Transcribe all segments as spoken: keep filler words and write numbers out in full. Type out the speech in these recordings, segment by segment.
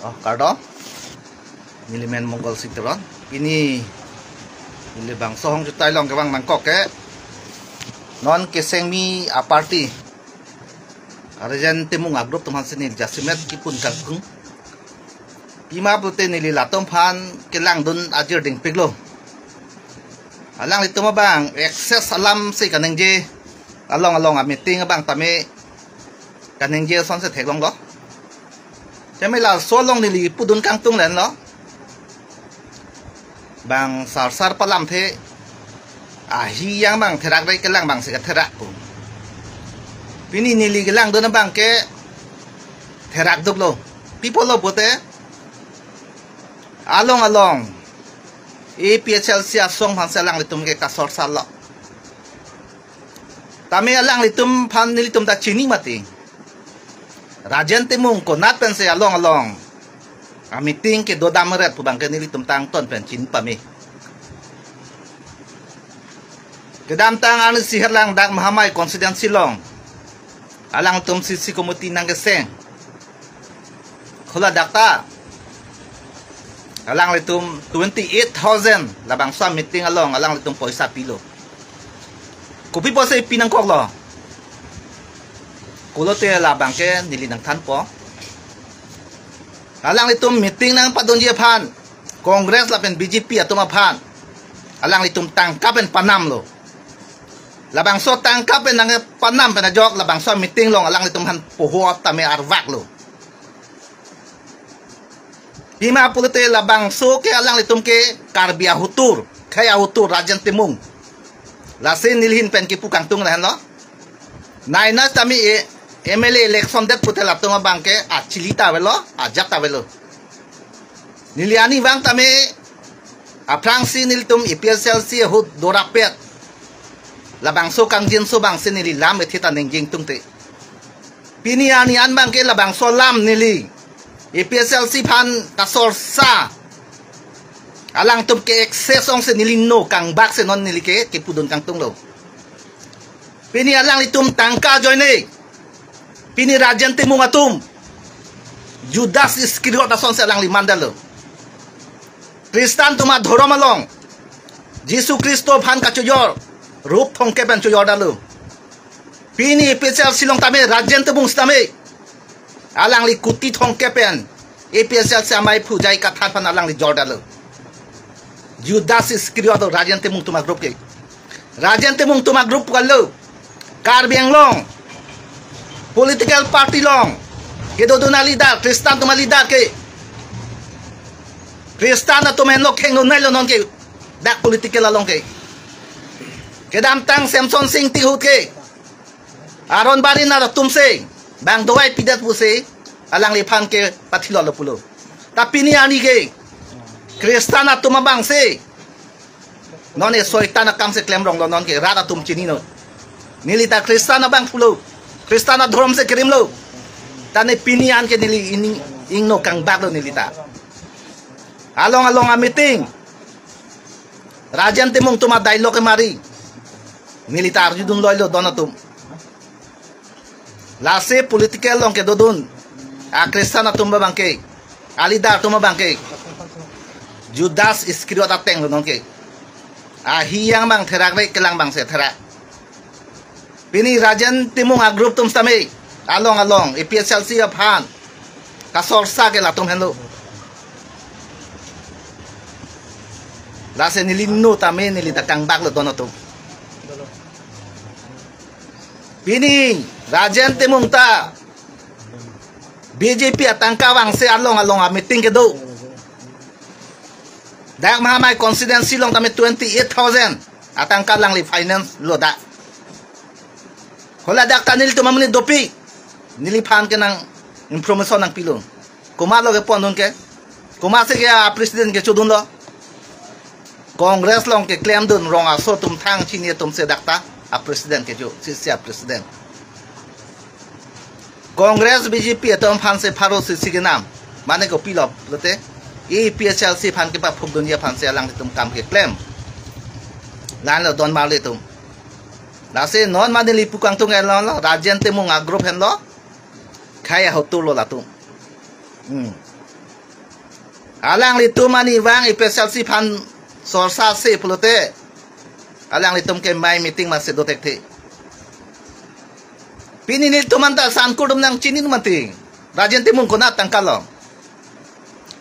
Oh, kardom. Neli men Mongol Sing Teron. Pini neli bangso ahong jutai along kevang nangkok ke non kesengmi a-party Rajen Timung a-group atum aphan si neli jasemet kipudun kangtung. Pima pulote neli latum aphan kelangdun ajir dingpiklo. Alanglitum abang excess alam si kaningje, along along a-meeting abang tame kaningje asonsi theklonglo. Tame laso along neli pudun kangtung len lo. Bang sarsar palamthe, ahi yang bang therak rai kelang bang si katherak pu. Pini neli kelangdun abang ke therak duklo. Pi apotlo pulote, along along A P H L C asong aphan si alanglitum ke kasorsarlo. Tame alanglitum aphan nelitum ta chini mati. Rajen Timung konat pensi along along a-meeting kedo dam ret pu abang ke nelitum ta angton pen chini pame. Kedamtang arni isi arni lang dak Mahamai constituency along alangtum C C committee nangkeseng. Hula dak ta alanglitum twenty-eight thousand labangso a-meeting along alanglitum poisa pilo. Kopi poisa pi nangkoklo? Pulote labang ke neli nangthanpo. Alanglitum meeting nangpadunji aphan Congress lapen B J P atum aphan alanglitum tangka pen panamlo. Labangso tangka pen nangpanam pen ajok labangso meeting along alanglitum aphan poho tame arvaklo. Pima pulote labangso ke alanglitum ke Karbi ahotur, khei ahotur Rajen Timung. Lasi neli ahin pen kipu kangtung lahenlo. Nai nai tame e M L A election det pulote latum abang ke achili ta avelo, ajat ta avelo. Neli arnivang tame aphrangsi nelitum A P H L C ahut dorapet labangso kangjinso abang si neli lam ethe ta ningje ingtungte. Pini arni an abang ke labangso alam neli A P H L C aphan kasorsa alangtum ke excess ong si neli no kangbak si non neli ke kipudun kangtunglo. Pini alanglitum tangka ajoine, pini Rajen Timung atum Judas Iskariot asonsi alangli mandetlo. Khristan atum adhorom along Jisu Khristo aphan kachojor rup thomkep pen chojordetlo. Pini A P H L C along tame Rajen Timung sitame alangli kuti thomkep pen A P H L C amei phu J I Kathar aphan alangli jordetlo. Judas Iskariot Rajen Timung atum a-group ke. Rajen Timung atum a-group kalo. Karbi Anglong political party along kedodun a-leader, Khristan atum a-leader ke, Khristan atum henlo kheng lo nai lo non ke dak political along ke. Kedamtang Semson Sing Ingti ahut ke Aron Barim arat atum si bang dovai pidet pusi alangliphan ke pathilolo pulo. Ta pini arni ke Khristan atum abang si non e soitan akam si klemronglo non ke rat atum chininon. Neli ta Khristan abang pulo, Khristan adhorom si kerimlo. Ta ne pini an ke neli ining ingno kangbaklo neli ta. Along along a-meeting Rajen Timung atum a-dialogue kemari neli ta arjudun loilo don atum. Lasi political along kedodun a-Khristan atum abang ke, a-leader atum abang ke Judas Iskariot ateng lo non ke. Ahi yang bang therak re kelang bang si therak. Pini Rajen Timung a-group atum sitame along along A P H L C aphan kasorsa ke latum henlo. Lasi neli no tame neli ta kangbaklo don atum. Pini Rajen Timung ta B J P atangka vangsi along along a-meeting kedo. Dak Mahamai constituency along tame twenty-eight thousand atangka alangli finance lo dak. Hala dak ta nelitum amonit dopik, neliphan ke nang information nangpilo. Komatlo kepondun ke? Komatsi ke a-president kechodunlo? Congress along keklemdun rong aso atum thang chini atum si dak ta a-president kecho, sisi a-president. Congress B J P atum aphan si pharo sisi kenam. Mane kopilo pulote A P H L C aphan kepaphukdunji aphan si alanglitum kam keklem. Lahenlo don marli atum. Lasi non mane neli pu kangtung henlo, Rajen Timung a-group henlo. Khei ahotur lo latum. Hmm. Alanglitum ani vang A P H L C aphan sorsa se pulote, alanglitum ke mai meeting masi do thekthe. Pini nelitum anta Sangkur atum nangchini mati. Rajen Timung konat tangka lo.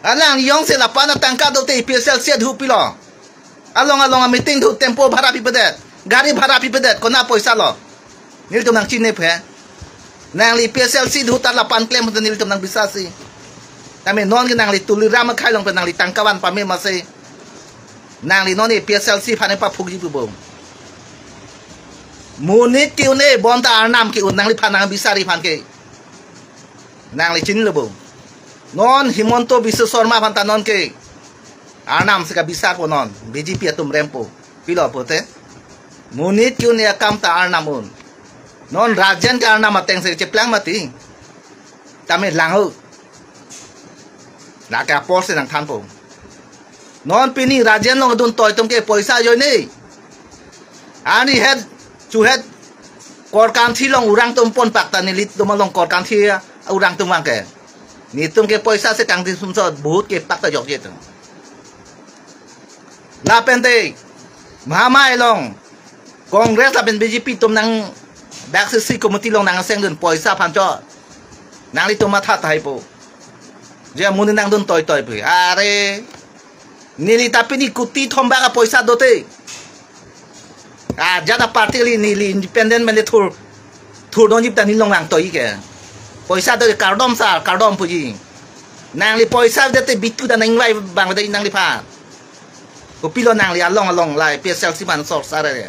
Alang jongsi lapu-an atangka dote A P H L C adhu pilo. Along along a-meeting adhu tempo bhara pipedet, gari bhara pipedet, konat poisa lo. Nelitum nangchinine phe. Nangli A P H L C adhu ta lapu-an klem pute nelitum nangbisarsi. Tame non ke nangli Tuliram akhei along pen nangli tangka van pame masi. Nangli non A P H L C aphan paphukji pu bom. Monit ke-un-e, bonta Arnam ke-un, nangliphan nangbisari aphan ke. Nangli chinilo bo. Non Himanta Biswa Sarma aphan ta non ke Arnam si kabisarpo non, B J P atum rempo. Pilo pute, monit ke-un-e akam ta Arnam un. Non Rajen ke Arnam ateng si cheplang mati. Tame lang ho. Lake apor si nangthanpo. Non pini Rajen along dun toi atum ke poisa ajoine. Ani het, chuhet, Korkanthi along urang atum ponpak ta nelitum along Korkanthi urang atum vang ke. Nelitum ke poisa si kangdi sumsot, vote kepak ta jokje atum. Lapen te, mahamai along Congress lapen B J P atum nang dak C C committee along nang aseng dun poisa aphan chot. Nanglitum matha tahai po. Je amonit nangdun toi toi pu. Are, neli ta pini kuti thom bak apoisa dote. Ajat aparty kali, neli independent mele thur. Thur donji ta neli along vang toi ke. Poisa do kardom sir, kardom puji. Nangli poisa dote bitu ta nangvai bang de nangliphan. Kopilo nangli along along la A P H L C aphan sorsa re.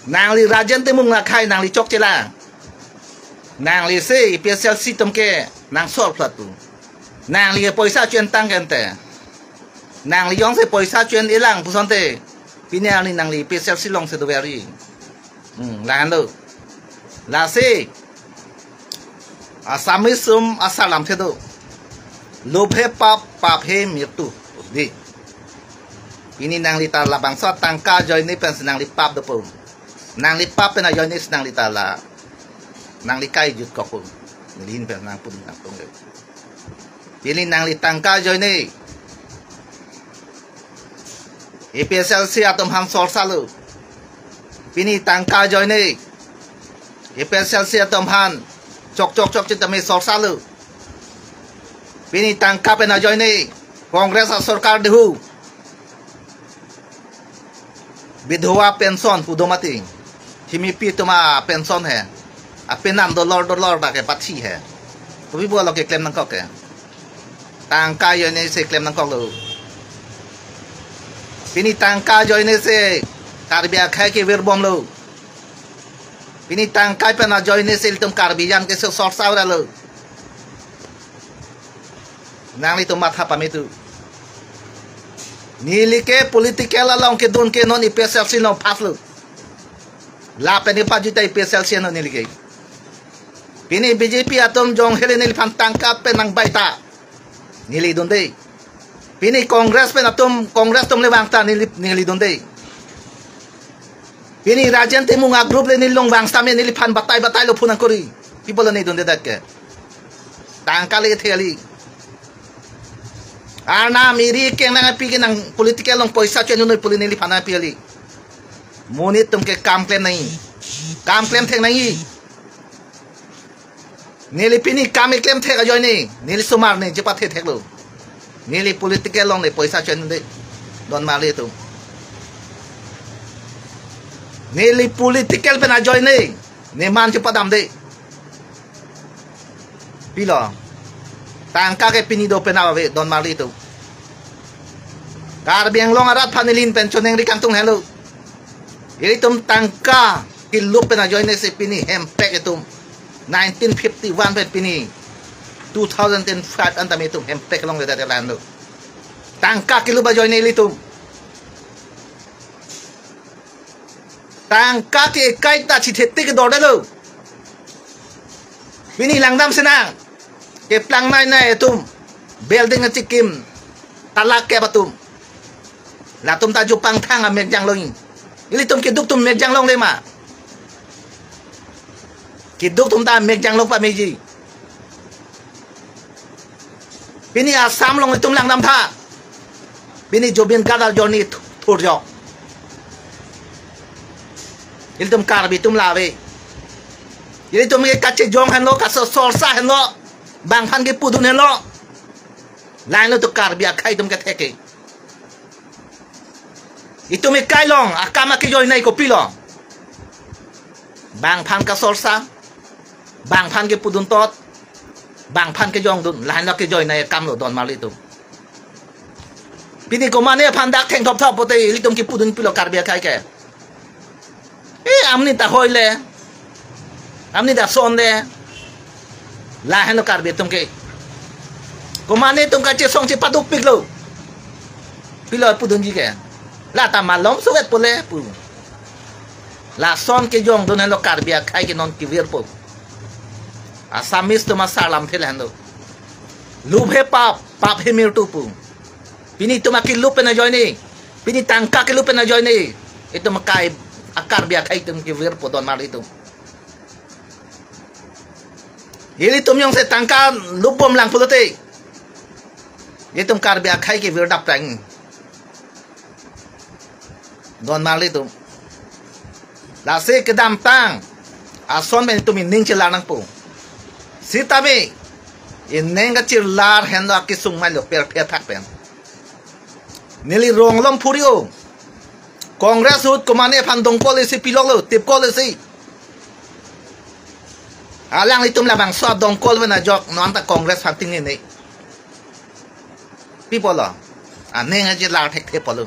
Nangli Rajen Timung akhei nangli chokche lang. Nangli si A P H L C atum ke nangsor phlatu. Nangli ke poisa cho-en tang ke ante. Nangli jongsi poisa cho-en-e lang pu asonte, pini arni nangli A P H L C along si dover-i. Hmm, lahenlo. Lasi Assamese atum asar lamthe do. Lobh he pap, pap he mrityu. Dei. Pini nangli ta labangso atangka ajoine pensi nangli pap dopo. Nangli pap pen ajoine si nangli ta la. Nangli kai jutkokpo. Neli ahin pen nangpudun nangpung. Pini nangli tangka ajoine A P H L C atum aphan sorsalo. Pini tangka ajoine A P H L C atum aphan chok chok chok chitame sorsalo. Pini tangka pen ajoine Congress asorkar dihu. Bidhowa pension pu do mati. Himipi atum apension he. Apenan dolor dolor ta kepathi he. Kopi pulo keklem nangkok ke. Tangka ajoine si klem nangkoklo. Pini tangka ajoine si Karbi akhei kevirbomlo. Pini tangka pen ajoine si ilitum Karbi jan ke so sorsa uralo. Nanglitum matha pame tu. Neli ke political along kedun ke non A P H L C along pass lo. Lapen ipa juta A P H L C non neli ke. Pini B J P atum jong hele neliphan tangka pen nangbai ta, neli dunde. Pini Congress pen atum, Congress atum le vang ta neli, neli dunde. Pini Rajen Timung a-group le neli along vang sitame neliphan batai batai lo phone nangkori. People ne dunde dak ke. Tangka le theli. Arnam eri keng nangpi ke nang political along poisa cho-en noi pu le neliphan nangpi kali. Monit atum ke kam klem nangji. Kam klem thek nangji. Neli pini kam keklem thek ajoine, neli osomar ne chepathe theklo. Neli political along ne poisa cho-en de. Don marli atum. Neli political pen ajoine, ne man chepadam de. Pilo. Tangka ke pini do pen ave don marli atum. Karbi Anglong arat aphan neli ahin pen choningri kangtung helo. Ilitum tangka kelup pen ajoine si pini hempek atum. Nineteen fifty-one pen pini two thousand and five anta me atum hempek longledet lahenlo. Tangka kelup ajoine ilitum. Tangka ke ekai ta chithete ke dordelo. Pini langdam sinang. Keplang nai nai atum. Building achikim. Talak ke atum. Latum ta jupang thang amek janglong. Ilitum keduk atum mek janglongle ma. Keduk atum ta mek janglo pameji. Pini Assam along itum langdamtha. Pini Zubeen Garg ajoine thu-, thurjok. Ilitum Karbi atum la ave. Ilitum ke kachejong henlo, kaso sorsa henlo. Bang aphan kepudun henlo. Lahenlo to Karbi akhei atum kethek ke. Itum ekai along akam akejoinei kopilo? Bang aphan kasorsa, bang aphan kepudun tot, bang aphan kejongdun, lahenlo kejoinei akamlo don marli atum. Pini komane aphan dak thengthopthop pote ilitum kepudun pilo Karbi akhei ke? Eh, amni ta hoi le. Amni ta son le. Lahenlo Karbi atum ke. Komane atum kachesong chepadukpiklo. Pilo pudunji ke? La ta malom suvet pule pu. Lason kejongdun henlo Karbi akhei ke non kevirpo. Assamese atum asarlamthe lahenlo. Lubhe pap, pap he mirtu pu. Pini itum akelup pen ajoine. Pini tangka kelup pen ajoine. Itum akai, a-Karbi akhei atum kevirpo don marli atum. Ilitum jongsi tangka lupbomlang pulote, itum Karbi akhei kevirdap tang. Don marli atum. Lasi kedamtang ason pen itum ining chelar nangpo. Sitame ining kachelar henlo akesung mailo per phe thak pen. Neli rong along phuri-o. Congress ahut komane aphan dongkol isi piloklo, tipkol isi. Alanglitum labangso adongkol pen ajok non ta Congress aphan tingnine. Pi pulo? Aning aji lar thekthe pulo.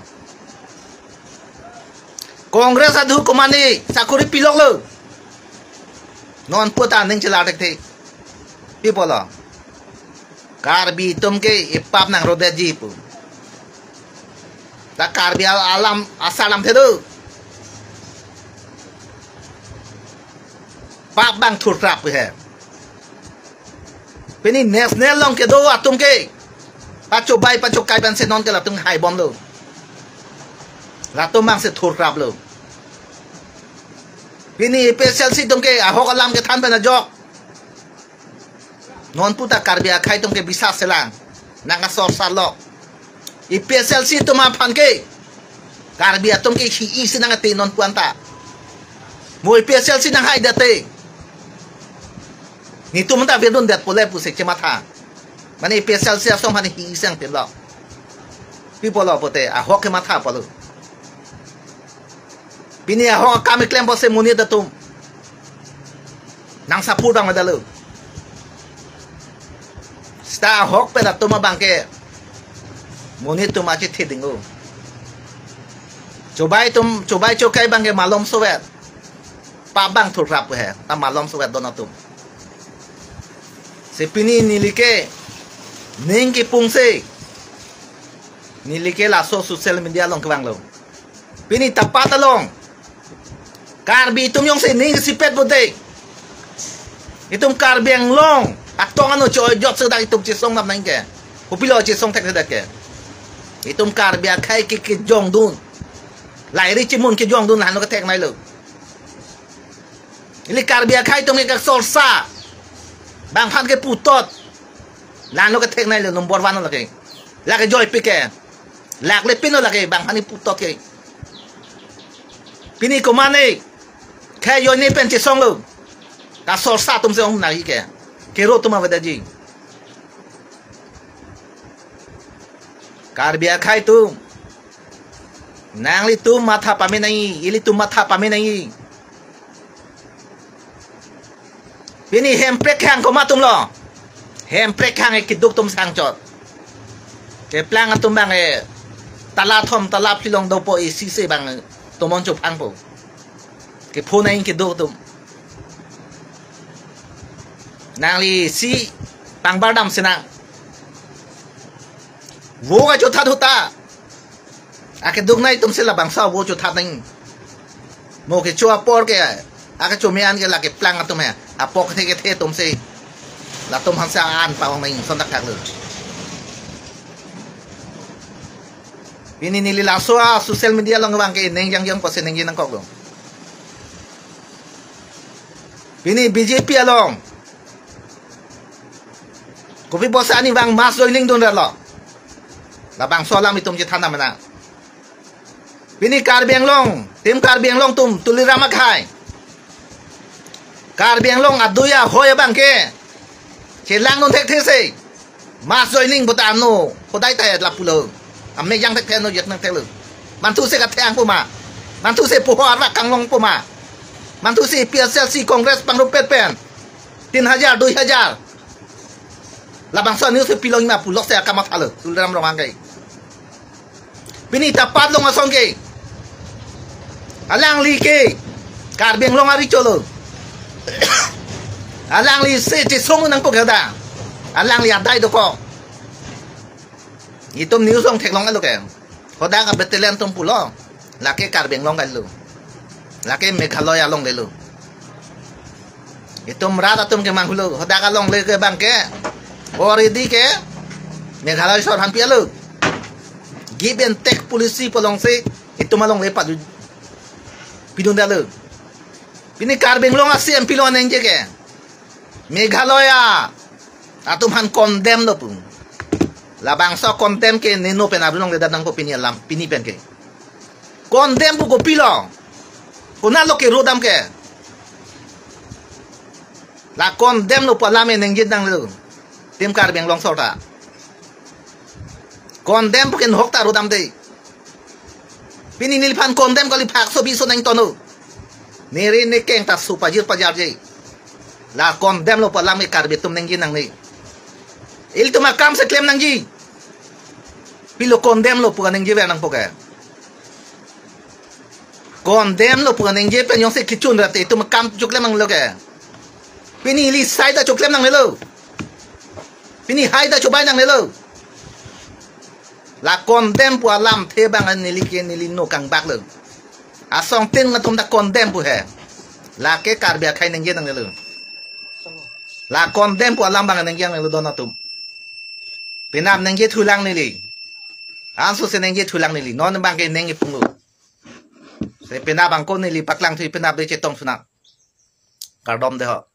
Congress ahut komane sakori piloklo. Non pu ta aning chelar thekthe. Pi pulo? Karbi atum ke ipap nangrodetji pu. Ta Karbi al-, alam asarlamthe do. Pap bang thurtrap he. Pini national along kedo atum ke pachobai pachokai pensi non ke latum haibomlo. Latum bangsi thurtraplo. Pini A P H L C atum ke ahok alam kethan pen ajok. Non pu ta Karbi akhei atum ke bisas selang. Nangkasorsarlo. A P H L C atum aphan ke Karbi atum ke hi-i si nangkate non pu anta. Mo A P H L C nanghaidet te, netum anta virdundet pule pusi chematha. Mane A P H L C asong aphan hi-i si nangtelo. Pi pulo pote, ahok kematha pulo. Pini ahok akam keklem pusi monit atum nangsaphur bang medalo. Seta ahok pen atum abang ke monit atum achethe ding-o. Chobai atum, chobai chokai abang ke malom suvet. Pap bang thurtrap he, ta malom suvet don atum. Si pini neli ke ning kipung si neli ke laso social media along kevanglo. Pini tapat along Karbi atum jongsi ning sipet pute, itum Karbi Anglong atong ano cho-oi jot sedak itum chesong nap nang ke. Kopilo chesong thek sedak ke? Itum Karbi akhei ke kejongdun, lahiri chimun kejongdun lahenlo kethekneilo. Ili Karbi akhei atum ke kasorsa, bang aphan keputot, lahenlo kethekneilo, number one lo lake. Lake joipik ke. Lake le pin lo lake bang aphan keputot ke. Pini komane, khei ajoine pen chesonglo. Kasorsa atum si ong nangji ke. Kero atum avedetji. Karbi akhei atum, nanglitum matha pame nangji, ilitum matha pame nangji. Pini Hemprek hang komat atumlo? Hemprek hang keduk atum sangchot. Keplang atum bang e tala thom tala phli along dopo isi si bang tomon chophangpo. Kepho nangji keduk atum. Nangli si pangbardam sinang. Vo kachothat ahut ta akeduk nai atum si labangso vo chothat nang. Mo kecho apor ke, akecho me-an ke la keplang atum he. Apok kethe kethe atum si latum aphan si an pa-ong nang son dak thaklo. Pini neli laso a-social media along abang ke ning jangjang pusi ningje nangkoklo. Pini B J P along kopi pusi arnivang mass joining dunra lo? Labangso alam itum chethan nang mena. Pini Karbi Anglong, Team Karbi Anglong atum, Tuliram akhei, Karbi Anglong adui ahoi abang ke chelang dun thekthe si mass joining puta ano hodai ta lapulo. Amek jang thekthe, ano jek nang theklo. Manthu si kathang pu ma? Manthu si poho arva kanglong pu ma? Manthu si P S L C Congress pangrumpet pen tin hajar, dui hajar, labangso news si pilong ma pulo si akam athalo Tuliram Ronghang ke. Pini ta Patlong asong ke, alangli ke Karbi Anglong ari cholo. Alangli si chesong nangpo ke da. Alangli adai dokok. Itum news along theklong alo ke. Hodak a-battalion atum pulo, lake Karbi Anglong kali lo, lake Meghalaya alongle lo. Itum rat atum ke manghulo, hodak alongle ke abang ke already ke Meghalaya sorkar pilo. Give and take policy pu along si itum alongle padu pidun dalo. Pini Karbi Anglong a-C M pilong nangji ke, Meghalaya atum aphan condemn lo pu. Labangso condemn ke neno pen arjulong le dam nangpo pini alam, pini pen ke. Condemn pu kopilo? Konatlo ke ro dam ke? La condemn lo pu alam e nangji nangle lo Team Karbi Anglong sorkar. Condemn pu ke nahok ta ro dam de. Pini neliphan condemn kali phak so biso nang tono. Neri nekeng ta su pajir pajarji. La condemn lo pu alam e Karbi atum nangji nangne. Ilitum akam si klem nangji. Pilo condemn lo pu nangji ver nangpo ke? Condemn lo pu nangji pen jongsi kechun ra te itum akam choklem nanglo ke? Pini ili sai ta choklem nanglelo. Pini hai ta chobai nanglelo. La condemn pu alamthe abang neli ke neli no kangbak lo. Asong tin atum ta condemn pu he. Lake Karbi akhei nangji nanglelo. La condemn pu alam abang nangji nanglelo don atum. Penap nangji thulang neli. Anso si nangji thulang neli. Non abang ke nangji punglo. Si penap abang ko neli paklang thu penap de chetong sunak. Kardom de ho.